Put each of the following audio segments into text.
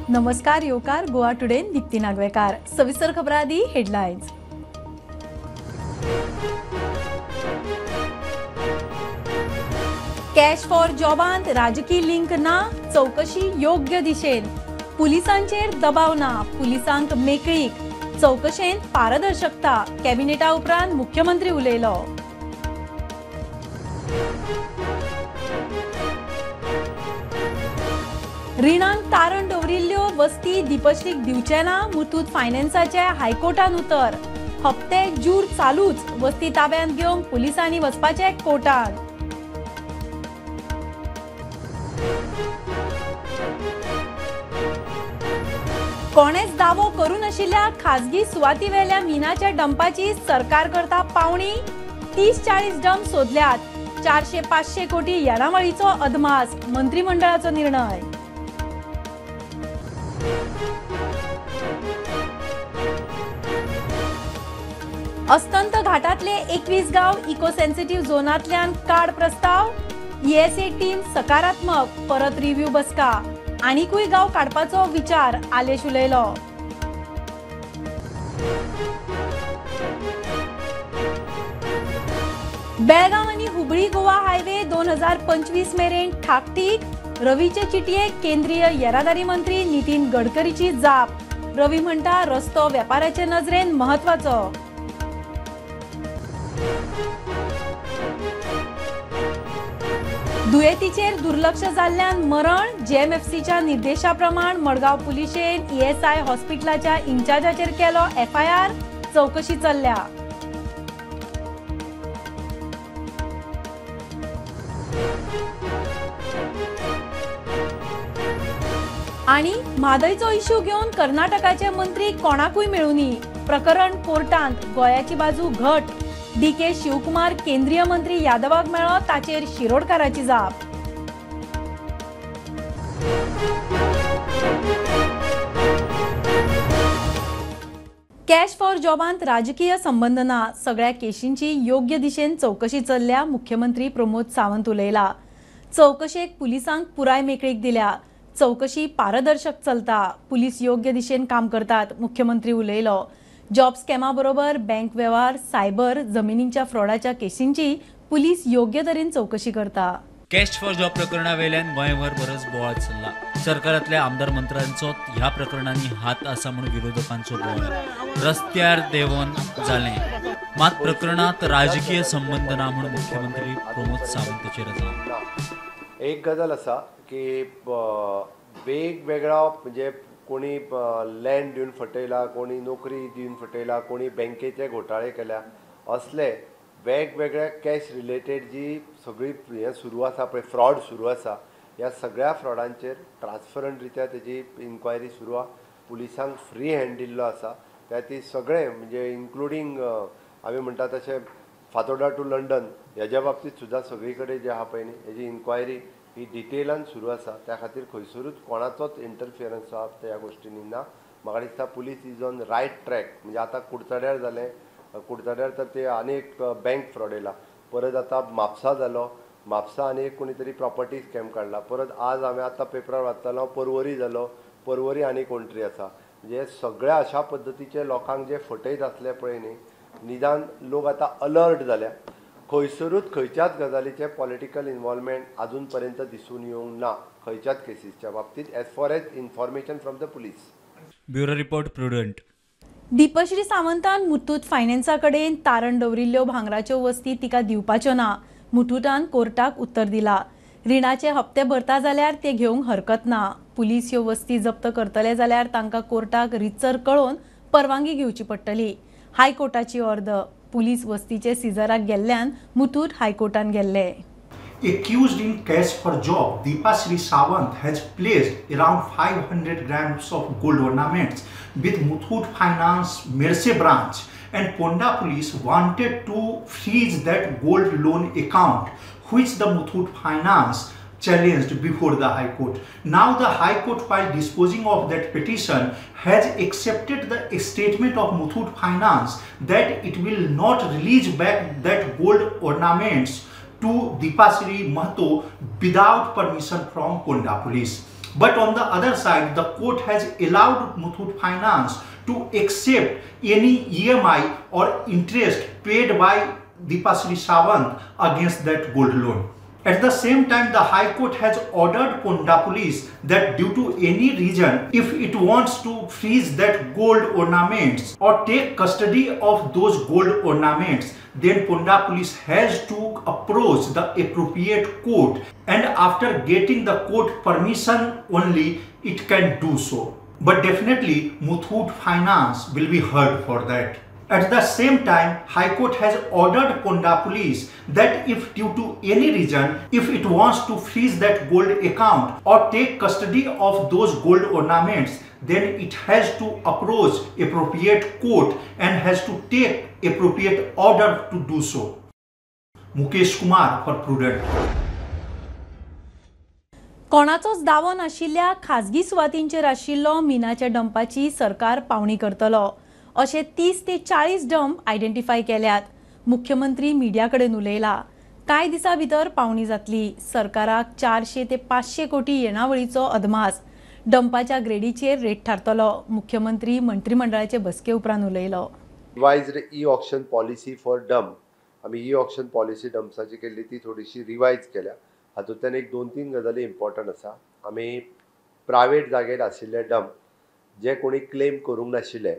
नमस्कार येवकार गोवा टुडे दीप्ती नागवेकार। सविस्तर खबरां आदी हेडलायन्स। कॅश फॉर जॉबांत राजकीय लिंक ना, चौकशी योग्य दिशेन। पुलिसांचेर दबाव ना, पुलिसांक मेकळीक। चौकशेंत पारदर्शकता, कॅबिनेटा उपरांत मुख्यमंत्री उलयलो। रिणांक तारण दवरिल्ल्यो वस्ती दीपश्रीक दिवचे ना, मुथूट फायनान्साचे हायकोर्टान उतर। हप्ते जूर चालूच, वस्ती ताब्यांत घेवंक पुलिसांनी वचपाचे कोर्टान। कोणेच दावो करूं नाशिल्ल्या खाजगी सुवातीवेल्या मिनाच्या डंपाची सरकार करता पावणी। 30-40 डंप सोदल्यात, 400-500 कोटी येणावळीचो अदमास, मंत्रिमंडळाचो निर्णय। अस्तंत घाटातले 21 गांव इको सेन्सिटिव्ह झोनांतल्यान काड प्रस्ताव। ईएसए टीम सकारात्मक, परत रिव्ह्यू बसका। आनिकूय गांव काडपाचो विचार, आलेश उलयलो। बेळगांव आनी हुबळी गोवा हायवे 2025 मेरेन ठाकठीक। रवीचे चिटयेक केंद्रीय येरादारी मंत्री नितीन गडकरीची जाप। रवी म्हणटा रस्तो वेपाराचे नजरेन म्हत्वाचो। दुयेंतीचेर दुर्लक्ष जाल्ल्यान मरण। जेएमएफसीच्या निर्देशा प्रमाण मडगांव पुलिशेन ईएसआय हॉस्पिटलाच्या इन्चार्जाचेर केलो एफआयआर, चौकशी चल्ल्या। आनी म्हादयचो इश्यू घेवन कर्नाटकाचे मंत्री कोणाकूय मेळुनी, प्रकरण कोर्टांत, गोंयाची बाजू घट। डीके शिवकुमार केंद्रीय मंत्री यादवाक मेळ्ळो, ताचेर शिरोडकाराची जाप। कॅश फॉर जॉबांत राजकीय संबंद ना, सगळ्या केशींची योग्य दिशेन चौकशी चल्ल्या, मुख्यमंत्री प्रमोद सावंत उलयला। चौकशेक पुलिसांक पुराय मेकळीक दिल्या, चौकशी पारदर्शक चलता, पुलीस योग्य दिशेन काम करतात, मुख्यमंत्री उलयलो। जॉब स्कॅमा बरोबर बँक व्यवहार, सायबर, जमिनींच्या फ्रॉडाच्या केशींची पुलीस योग्य तरेन चौकशी करता। कॅश फॉर जॉब प्रकरणावेल्यान गोंयभर बरोच बोवाळ चल्ला। सरकारांतल्या आमदार मंत्र्यांचो ह्या प्रकरणांनी हात आसा म्हूण विरोधकांचो बोवाळ रस्त्यार देंवोन जालें। मात प्रकरणांत राजकीय संबंद ना म्हूण मुख्यमंत्री प्रमोद सावंताचेर जाप। एक गजाल आसा की वेगवेगळा म्हणजे कोणी लँड दिवन फटयला, कोणी नोकरी दिवन फटयला, कोणी बँकेचे घोटाळे केल्या, असले वेगवेगळ्या कॅश रिलेटेड जी सगळी हें सुरू आसा पळय, फ्रॉड सुरू आसा, ह्या सगळ्या फ्रॉडांचेर ट्रान्सपरंट रित्या तेजी इन्क्वायरी सुरू आसा। पुलिसांक फ्री हँड दिल्लो आसा, त्या ती सगळें म्हणजे इन्क्लुडींग आमी म्हणटा तशें फातोर्डा टू लंडन हेज्या बाबतींत सुद्दां सगळी कडेन जें आहा पळय न्ही, हेजी इन्क्वायरी ही डिटेलान सुरू आसा। त्या खातीर खंयसरूच कोणाचोच इंटरफियरन्स आसा त्या गोश्टींनी ना। म्हाका दिसता police is on right track. म्हणजे आतां कुडचड्यार जालें, कुडचड्यार तर ते आनी एक बँक फ्रॉड येयला, परत आतां म्हापसा जालो, म्हापसा आनी एक कोणी तरी प्रॉपर्टी स्कॅम काडला, परत आज हांवें आतां पेपरार वाचतालो परवरी जालो, परवरी आनी कोण तरी आसा। म्हणजे सगळ्या अशा पद्दतीचे लोकांक जे फटयत आसले पळय न्ही, निदान लोक आतां अलर्ट जाल्या। खंयसरूच खंयच्याच गजालीचें पॉलिटिकल इन्वॉल्वमेंट अजून पर्यंत दिसून येवंक ना खंयच्याच केसीसच्या बाबतींत, as far as information from the police. Bureau report, Prudent. Deepshri सावंतान Muthoot फायनान्सा कडेन तारण दवरिल्ल्यो भांगराच्यो वस्ती तिका दिवपाच्यो ना, मुथूटान कोर्टाक उत्तर दिला। रिणाचे हप्ते भरता जाल्यार ते घेवंक हरकत ना, पुलीस ह्यो वस्ती जप्त करतले जाल्यार तांकां कोर्टाक रितसर कळोवन परवानगी घेवची पडटली। हायकोर्टाची ऑर्द, पुलीस वस्तीचे सिजराक गेल्ल्यान मुथूट हायकोर्टान गेल्ले। Accused in cash for job, Deepashri Sawant has placed around 500 grams of gold ornaments with Muthoot Finance Merce branch, and Ponda police wanted to freeze that gold loan account which the Muthoot Finance challenged before the High Court. Now the High Court, while disposing of that petition, has accepted the statement of Muthoot Finance that it will not release back that gold ornaments to Deepashri Mahto without permission from Ponda police. But on the other side, the court has allowed Muthoot Finance to accept any EMI or interest paid by Deepashree Sawant against that gold loan. At the same time, the High Court has ordered Ponda Police that due to any reason, if it wants to freeze that gold ornaments or take custody of those gold ornaments, then Ponda Police has to approach the appropriate court, and after getting the court permission only, it can do so. But definitely, Muthoot Finance will be heard for that. At the same time, High Court has ordered Ponda Police that if due to any reason, if it wants to freeze that gold account or take custody of those gold ornaments, then it has to approach appropriate court and has to take appropriate order to do so. Mukesh Kumar for Prudent. कोणाचोच दावो नाशिल्ल्या खाजगी सुवातींचेर आशिल्लो मिनाच्या डंपाची सरकार पावणी करतलो अशे 30 ते 40 dump identify केल्यात. मुख्यमंत्री मिडिया कडेन उलयला. कांय दिसां भितर पावणी जातली. सरकाराक 400 ते 500 कोटी येणावळीचो अदमास. डंपाच्या ग्रेडीचेर रेट थारतलो. मुख्यमंत्री मंत्रिमंडळाचे बसके उपरांत उलयलो. Revised e auction policy for dump. आमी ई ऑक्शन पॉलिसी डम्प्साची केल्ली ती थोडीशी रिवायज केल्या. हातूंतल्यान एक 2-3 गजाली इम्पॉर्टंट आसा. आमी प्रायवेट जागेर आशिल्ले डंप जे कोणी क्लेम करूंक नाशिल्ले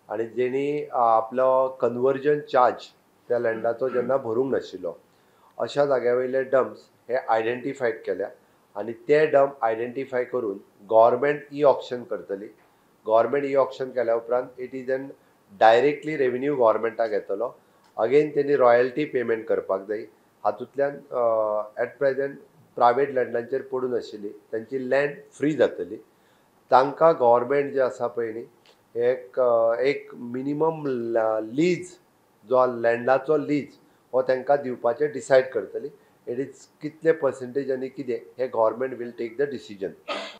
आनी जेणी आपलो कन्वर्जन चार्ज त्या लँडाचो जेन्ना भरूंक नाशिल्लो अशा जाग्या वयले डम्प्स हे आयडेंटिफायड केल्या आनी ते डम्प आयडेंटिफाय करून गव्हर्मेंट ई ऑक्शन करतली. गव्हर्मेंट ई ऑक्शन केल्या उपरांत it is an directly revenue गव्हर्मेंटाक येतलो. अगेन तेणी रॉयल्टी पेमेंट करपाक जाय. हातूंतल्यान एट प्रेजेंट प्रायवेट लँडांचेर पडून आशिल्ली तांची लँड फ्री जातली. तांकां गव्हर्मेंट जे आसा पळय न्ही एक एक मिनिमम लीज जो लँडाचो लीज हो तांकां दिवपाचें डिसायड करतली. It is कितले पर्संटेज आनी कितें हें government will take the decision.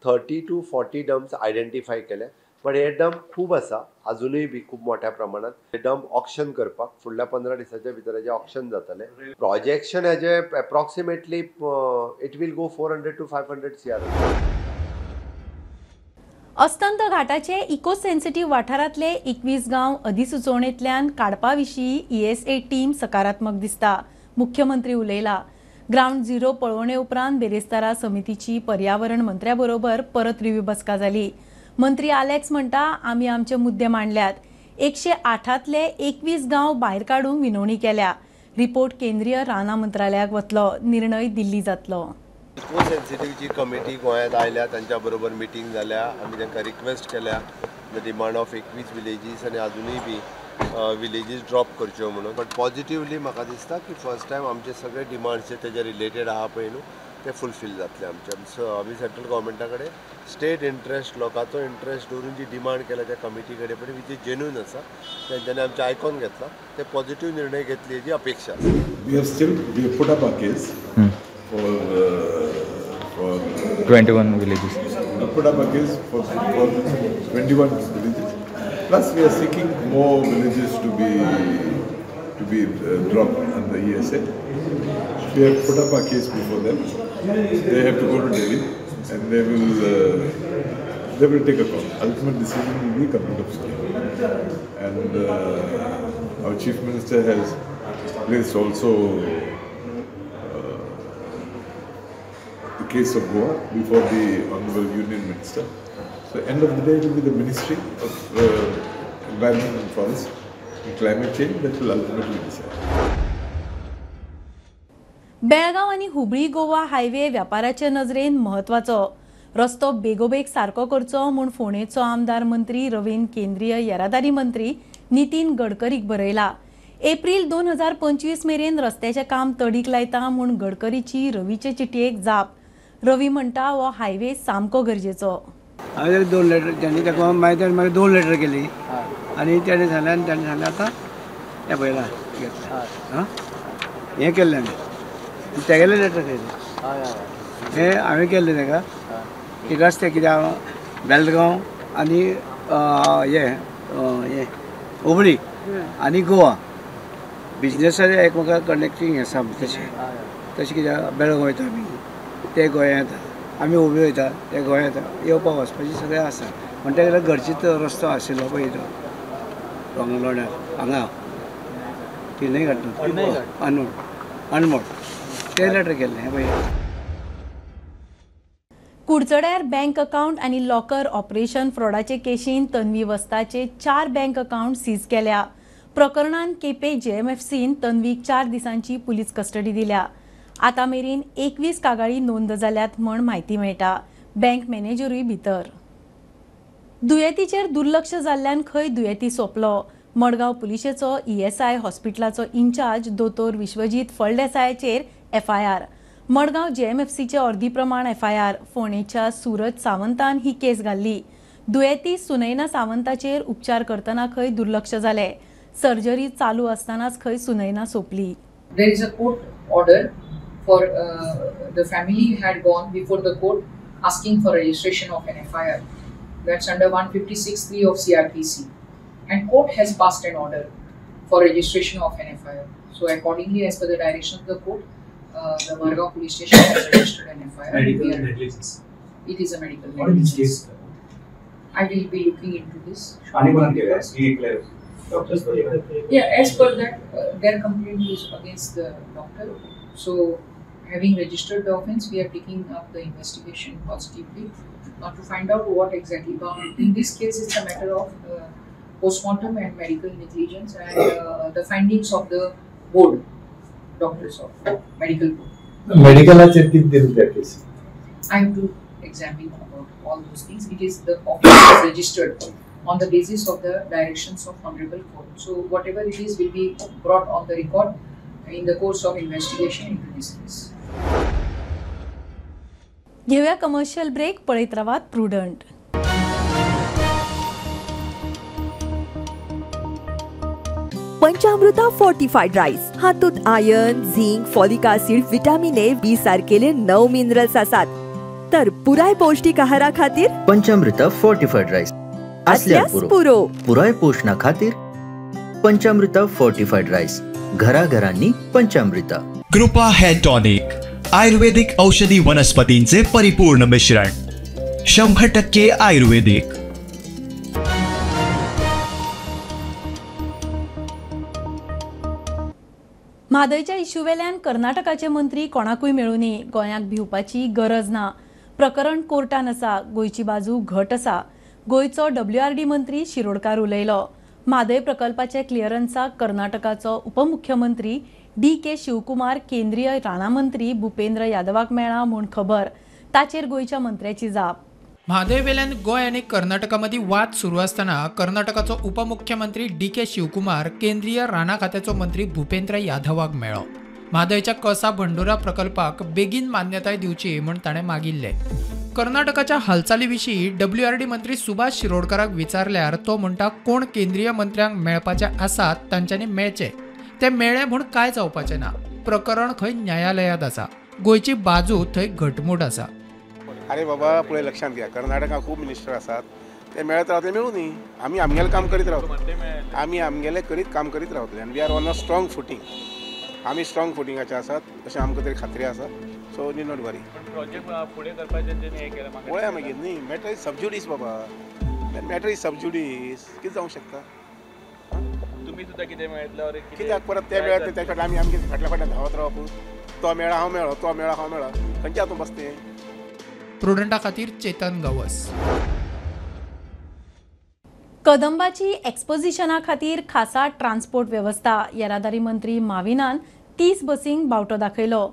30 to 40 dumps identify केले, पण हे डंप खूब आसा अजुनूय बी खूब मोठ्या प्रमाणात. हे डंप ऑक्शन करपाक फुडल्या 15 दिसाच्या भितर हेजें ऑक्शन जातलें. प्रोजेक्शन हेजें approximately it will go 400 to 500 CR. अस्तंत घाटाचे इको सेन्सिटीव वाठारांतले 21 गांव अधिसुचोवणेंतल्यान काडपा विशीं ईएसए टीम सकारात्मक दिसता. मुख्यमंत्री उलयला. ग्रावंड झिरो पळोवणे उपरांत बेरेस्तारा समितीची पर्यावरण मंत्र्या बरोबर परत रिव्यू बसका जाली. मंत्री आलेक्स म्हणटा, आमी आमचे मुद्दे मांडल्यात. 108तले 21 गांव भायर काडूंक विनवणी केल्या. रिपोर्ट केंद्रीय रानां मंत्रालयाक वतलो. निर्णय दिल्ली जातलो. इको सेन्सिटिवची कमिटी गोंयांत आयल्या, तांच्या बरोबर मिटींग जाल्या. आमी तांकां रिक्वेस्ट केल्या the demand of 21 villages आनी अजुनूय बी विलेजीस ड्रॉप करच्यो म्हणून. बट पॉझिटिवली म्हाका दिसता की फर्स्ट टायम आमचे सगळे डिमांड्स जे तेजे रिलेटेड आहा पळय न्हू ते फुलफील जातले आमचे. आमी सेंट्रल गव्हर्मेंटा कडेन स्टेट इंट्रस्ट लोकांचो इंट्रस्ट दवरून जी डिमांड केल्या त्या कमिटी कडेन पण जी जेन्युन आसा तेंच्यांनी आमचें आयकोन घेतला, ते पॉझिटिव्ह निर्णय घेतले हेजी अपेक्षा आसा. We have still we have put up our case for 21 villages. We put up a case for 21 villages. Plus, we are seeking more villages to be dropped under ESA. We have put up our case before them. They have to go to Delhi, and they will take a call. Ultimate decision will be Government of Sikkim. And our Chief Minister has placed also the case of Goa before the Honorable Union Minister. So end of the day, it will be the Ministry of Environment and Forest and Climate Change that will ultimately decide. Belgaum आनी Hubli Goa highway व्यापाराचे नजरेन म्हत्वाचो. रस्तो बेगोबेग सारको करचो म्हूण फोंडेचो आमदार मंत्री रवीन केंद्रीय येरादारी मंत्री नितीन गडकरीक बरयला. एप्रील 2025 मेरेन रस्त्याचें काम तडीक लायता म्हूण गडकरीची रवीचे चिटयेक जाप. रवी म्हणटा हो हायवे सामको गरजेचो. हांवें 2 लेटर तांणी ताका मागीर ताणें म्हाका 2 लेटर केली आनी ताणें सांगलें आनी ताणें सांगलें आतां हें पळयलां घेतलें आं हें केल्लें आमी तेगेलें लेटर केलें हें हांवें केल्लें ताका की रस्ते कित्याक बेलगांव आनी हें हें हुबळी आनी गोवा बिजनेसाचें एकमेकाक कनेक्टींग आसा तशें तशें कित्याक बेळगांव वयता आमी ते गोंयांत येता आमी उबे वयता ते गोंयांत येवपाक वचपाची सगळें आसा म्हणटकीर घरचीच रस्तो आशिल्लो पळय तो लोण्यार हांगा तिनय घाट अनमोड अनमोड ते लेटर केल्लें हें पळय. कुडचड्यार बँक अकावंट आनी लॉकर ऑपरेशन फ्रॉडाचे केशीन तन्वी वस्ताचे 4 बँक अकावंट सीज केल्या. प्रकरणान केपे जेएमएफसीन तन्वीक 4 दिसांची पुलीस कस्टडी दिल्या. आतां मेरेन 21 कागाळी नोंद जाल्यात म्हण म्हायती मेळटा. बँक मॅनेजरूय भितर. दुयेंतीचेर दुर्लक्ष जाल्ल्यान खंय दुयेंती सोंपलो. मडगांव पुलिशेचो ईएसआय हॉस्पिटलाचो इन्चार्ज दोतोर विश्वजीत फळदेसायाचेर एफआयआर. मडगांव जेएमएफसीचे अर्दी प्रमाण एफआयआर. फोंडेच्या सूरज सावंतान ही केस घाल्ली. दुयेंती सुनैना सावंताचेर उपचार करतना खंय दुर्लक्ष जालें. सर्जरी चालू आसतनाच खंय सुनैना सोंपली. There is a court order for the family had gone before the court asking for registration of an FIR. That's under 156(3) of CRPC, and court has passed an order for registration of an FIR. So accordingly, as per the direction of the court, the Margao police station has registered an FIR. Medical negligence. It is a medical negligence. What is this case? I will be looking into this. Yeah, as per that, their complaint is against the doctor. So, having registered the offence, we are taking up the investigation positively to find out what exactly. But in this case, it's a matter of postmortem and medical negligence and the findings of the board, doctors of medical board. Medical case. I have to examine about all those things. It is the offence is registered on the basis of the directions of Honorable Court. So whatever it is will be brought on the record in the course of investigation into this case. घेऊया commercial break. पळयत रावात prudent. पंचामृता fortified rice हातूंत iron, zinc, folic acid, vitamin A, B सारकेले 9 minerals आसात. तर पुराय पौष्टिक आहारा खातीर पंचामृता फोर्टिफाईड राईस असल्यास पुरो. पुराय पोषणा खातीर पंचामृता फोर्टिफाईड राईस घराघरांनी पंचामृता. कृपा हेअर टॉनिक आयुर्वेदिक औषधी वनस्पतींचे परिपूर्ण मिश्रण, 100% आयुर्वेदिक. म्हादयच्या इश्यूवेल्यान कर्नाटकाचे मंत्री कोणाकूय मेळुनी. गोंयाक भिवपाची गरज ना. प्रकरण कोर्टान आसा. गोंयची बाजू घट आसा. गोंयचो डब्ल्यूआरडी मंत्री शिरोडकार उलयलो. म्हादय प्रकल्पाचे क्लियरन्साक कर्नाटकाचो उपमुख्यमंत्री डी.के. शिवकुमार केंद्रीय रानां मंत्री भूपेंद्र यादवाक मेळ्ळा म्हूण खबर. ताचेर गोंयच्या मंत्र्याची जाप. म्हादयवेल्यान गोंय आनी कर्नाटका मदीं वाद सुरू आसतना कर्नाटकाचो उपमुख्यमंत्री डी.के. शिवकुमार केंद्रीय रानां खात्याचो मंत्री भूपेंद्र यादवाक मेळ्ळो. म्हादयच्या कसा भंडुरा प्रकल्पाक बेगीन मान्यताय दिवची म्हूण ताणें मागिल्लें. कर्नाटकाच्या हालचाली विशीं डब्ल्यूआरडी मंत्री सुभाष शिरोडकाराक विचारल्यार तो म्हणटा कोण केंद्रीय मंत्र्यांक मेळपाचे आसात तांच्यांनी मेळचे, ते मेळ्ळे म्हूण कांय जावपाचें ना. प्रकरण खंय न्यायालयांत आसा. गोंयची बाजू थंय घटमूट आसा. अरे बाबा पळय लक्षांत घ्या, कर्नाटकांत खूब मिनिस्टर आसात, ते मेळत रावतले, मेळूं न्ही. आमी आमगेलें काम करीत रावतले, आमी आमगेलें करीत काम करीत रावतले आनी we are on a strong footing. आमी स्ट्रॉंग फुटिंगाचे आसात अशें आमकां तरी खात्री आसा. So need not worry. फुडें करपाचें हें केलें पळया मागीर न्ही. मॅटर is सब ज्युडीस बाबा, मॅटर is सब ज्युडीस. कितें जावंक शकता? तुमी सुद्दां कितें मेळटलें कित्याक परत ते मेळत त्या फाटल्यान आमी आमगे फाटल्या फाटल्यान धांवत रावप. तो मेळा हांव मेळो, तो मेळा हांव मेळो, खंयच्या हातूंत बसते. प्रुडंटा खातीर चेतन गवस. कदंबाची एक्सपोजिशना खातीर खासा ट्रान्सपोर्ट वेवस्था. येरादारी मंत्री माविनान 30 बसींक बावटो दाखयलो.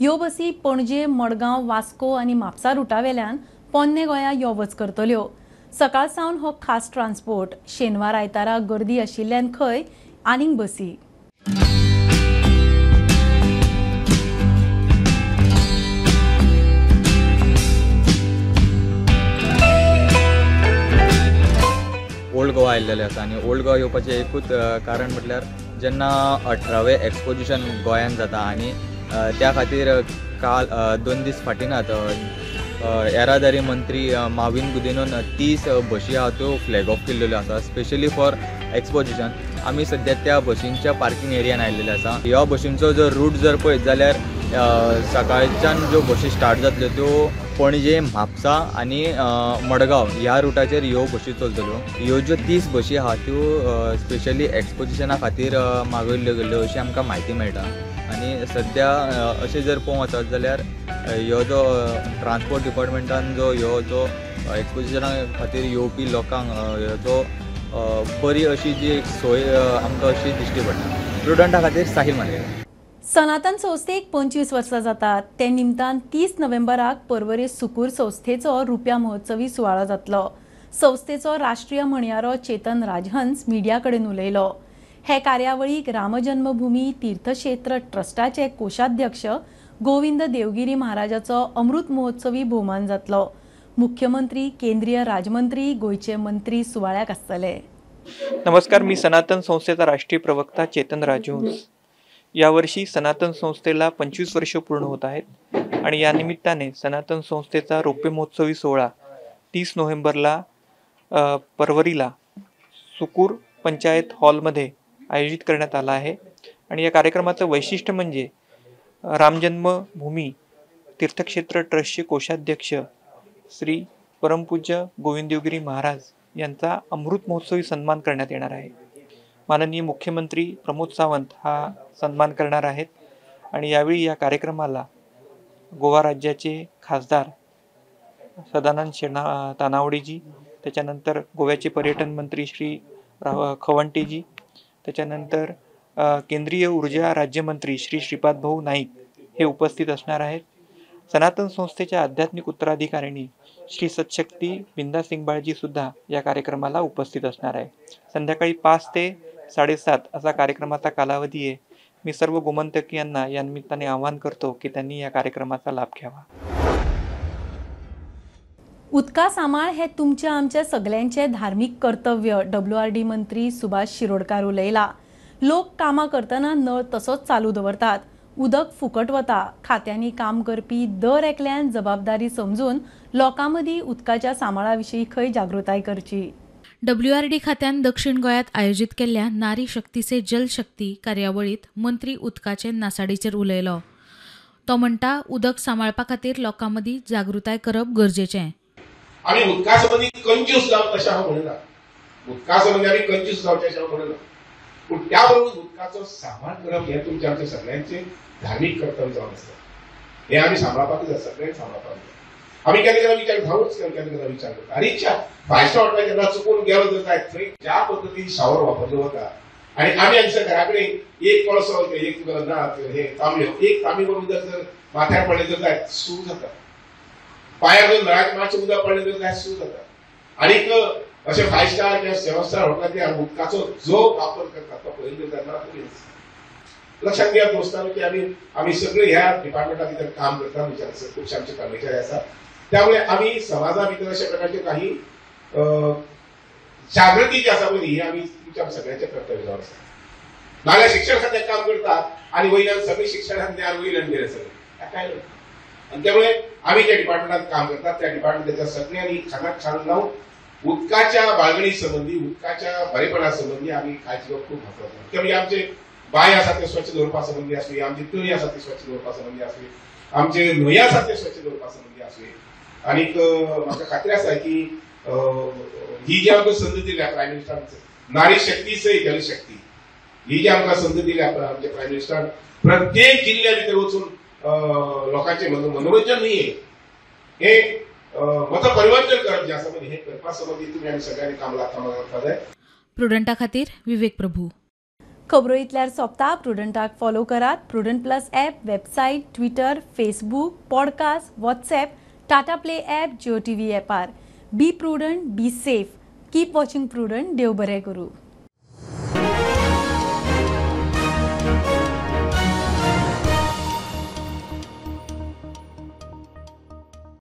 ह्यो बसी पणजे, मडगांव, वास्को आनी म्हापसा रुटावेल्यान पोन्ने गोंया यो वच करतल्यो. सकाळ सावन हो खास ट्रान्सपोर्ट. शेनवार आयतारा गर्दी आशिल्ल्यान खंय आनीक बसी. ओल्ड गोवा आयिल्लें आसा आनी ओल्ड गोवा येवपाचें एकूच कारण म्हटल्यार जेन्ना 18वें एक्सपोजिशन गोंयांत जाता आनी त्या खातीर काल 2 दीस फाटीं येरादारी मंत्री माविन गुदिनोन 30 बशी आहा त्यो फ्लॅग ऑफ केल्ल्यो आसा स्पेशली फॉर एक्सपोजिशन. आमी सद्या त्या बशींच्या पार्किंग एरियान आयिल्ले आसा. ह्या बशींचो जर रूट जर पळयत जाल्यार सकाळच्यान ज्यो बशी स्टार्ट जातल्यो त्यो पणजे, म्हापसा आनी मडगांव ह्या रुटाचेर ह्यो बशी चलतल्यो. ह्यो ज्यो 30 बशी आहा त्यो स्पेशली एक्सपोजिशना खातीर मागयल्ल्यो गेल्ल्यो अशी आमकां म्हायती मेळटा. आनी सद्या अशें जर पळोवंक वचत जाल्यार ह्यो जो ट्रान्सपोर्ट डिपार्टमेंटान जो ह्यो जो एक्सपोजिशना खातीर येवपी लोकांक ह्यो जो बरी अशी जी एक सोय आमकां अशी दिश्टी पडटा. प्रुडंटा खातीर साहिल मानकर. सनातन संस्थेक 25 वर्सां जातात. ते निमतान 30 नोव्हेंबराक पर्वरे सुकूर संस्थेचो रुप्या महोत्सवी सुवाळो जातलो. संस्थेचो राष्ट्रीय म्हणयारो चेतन राजहंस मिडिया कडेन उलयलो. हे कार्यावळीक रामजन्मभूमी तीर्थक्षेत्र ट्रस्टाचे कोशाध्यक्ष गोविंद देवगिरी महाराजाचो अमृत महोत्सवी भोवमान जातलो. मुख्यमंत्री, केंद्रीय राजमंत्री, गोंयचे मंत्री सुवाळ्याक आसतले. नमस्कार, मी सनातन संस्थेचा राष्ट्रीय प्रवक्ता चेतन राजहंस. यावर्षी सनातन संस्थेला 25 वर्ष पूर्ण होत आहेत आणि या निमित्ताने सनातन संस्थेचा रौप्य महोत्सवी सोहळा 30 नोव्हेंबरला परवरीला सुकूर पंचायत हॉलमध्ये आयोजित करण्यात आला आहे. आणि या कार्यक्रमाचं वैशिष्ट्य म्हणजे रामजन्मभूमी तीर्थक्षेत्र ट्रस्टचे कोषाध्यक्ष श्री परमपूज्य गोविंद देवगिरी महाराज यांचा अमृत महोत्सवी सन्मान करण्यात येणार आहे. माननीय मुख्यमंत्री प्रमोद सावंत हा सन्मान करणार आहेत. आणि यावेळी या कार्यक्रमाला गोवा राज्याचे खासदार सदानंद शेणा तानावडीजी, त्याच्यानंतर गोव्याचे पर्यटन मंत्री श्री खवंटेजी, त्याच्यानंतर केंद्रीय ऊर्जा राज्यमंत्री श्री श्रीपाद भाऊ नाईक हे उपस्थित असणार आहेत. सनातन संस्थेच्या आध्यात्मिक उत्तराधिकारिणी श्री सतशक्ती बिंदा सिंगबाळजीसुद्धा या कार्यक्रमाला उपस्थित असणार आहे. संध्याकाळी 5 ते 7:30 असा कार्यक्रमाचा कालावधी आहे. मी सर्व गोमंतकीयांना या निमित्ताने आवाहन करतो की त्यांनी या कार्यक्रमाचा लाभ घ्यावा. उदका सांबाळ हे तुमच्या आमच्या सगळ्यांचे धार्मिक कर्तव्य, WRD मंत्री सुभाष शिरोडकार उलयला. लोक कामां करतना नळ तसोच चालू दवरतात, उदक फुकट वता. खात्यांनी काम करपी दर एकल्यान जबाबदारी समजून लोकां मदीं उदकाच्या सांबाळा विशीं खंय जागृताय करची. WRD खात्यान दक्षिण गोंयांत आयोजीत केल्ल्या नारी शक्ती से जल शक्ती कार्यावळींत मंत्री उदकाचे नासाडीचेर उलयलो. तो म्हणटा, उदक सांबाळपा खातीर लोकां मदीं जागृताय करप गरजेचें. आमी उदका संबंदी कंजूस जावं तशें हांव म्हणिना, उदका संबंदी आमी कंजूस जावचें अशें हांव म्हणिना, पूण त्या बरोबर उदकाचो सांबाळ करप हें तुमचें आमचें सगळ्यांचें धार्मीक कर्तव्य जावन आसता. हें आमी सांबाळपाक जाय, सगळ्यांनी सांबाळपाक जाय. आमी केन्ना केन्ना विचार हांवूच केन्ना केन्ना विचार करता, आनी इच्छा फायव स्टार हॉटेलान जेन्ना चुकून गेलो जर जायत थंय ज्या पद्दतीन शावर वापरलो वता आनी आमी आमच्या घरा कडेन एक कळसो एक तुका ना हे तांबयो एक तांबी भरून उदक जर माथ्यार पडलें जर जायत सूं जाता, पांयार जर नळाक मातशें उदक पडलें जर जायत सूं जाता. आनीक अशें 5 स्टार किंवा 7 स्टार हॉटेलांतल्या उदकाचो जो वापर करतात तो पळयलो जाल्यार लक्षात घेया दोस्तांनो की आमी आमी सगळे ह्या डिपार्टमेंटा भितर काम करता, विचार खुबशे आमचे कर्मचारी आसात, त्यामुळे आमी समाजा भितर अशा प्रकारचे काही जागृती जी आसा पळय ही आमी तुमच्या सगळ्यांचें कर्तव्य जावन आसा. नाजाल्यार शिक्षण खात्याक काम करतात आनी वयल्यान सगळें शिक्षणान ज्ञान वयल्यान गेलें सगळें काय ना. आनी त्यामुळे आमी ज्या डिपार्टमेंटात काम करतात त्या डिपार्टमेंटाच्या सगळ्यांनी खांदाक खांद लावन उदकाच्या बाळगणी संबंदी, उदकाच्या बरेपणा संबंदी आमी काळजी घेवप खूब म्हत्वाचें. ते म्हणजे आमचे बांय आसा ते स्वच्छ दवरपा संबंदी आसूं, आमची तळी आसा ती स्वच्छ दवरपा संबंदी आसूं, आमचे न्हंय आसा ते स्वच्छ दवरपा संबंदी आसूं. आनीक म्हाका खात्री आसा की ही जी आमकां संद दिल्या प्रायम मिनिस्टरान, नारी शक्ती सयत जलशक्ती ही जी आमकां संद दिल्या आमच्या प्रायम मिनिस्टरान, प्रत्येक जिल्ल्या भितर वचून लोकांचें मनोरंजन न्ही हें मत परिवर्तन करप जें आसा पळय हें करपा संबंदी तुमी आमी सगळ्यांनी काम लागपाक जाय. प्रुडंटा खातीर विवेक प्रभू. खबरो इतल्यार सोंपता. प्रुडंटाक फॉलो करात Prudent plus app, website, Twitter, Facebook, podcast, WhatsApp, Tata Play app, Jio TV ॲपार. Be prudent, be safe, keep watching Prudent. देव बरें करूं.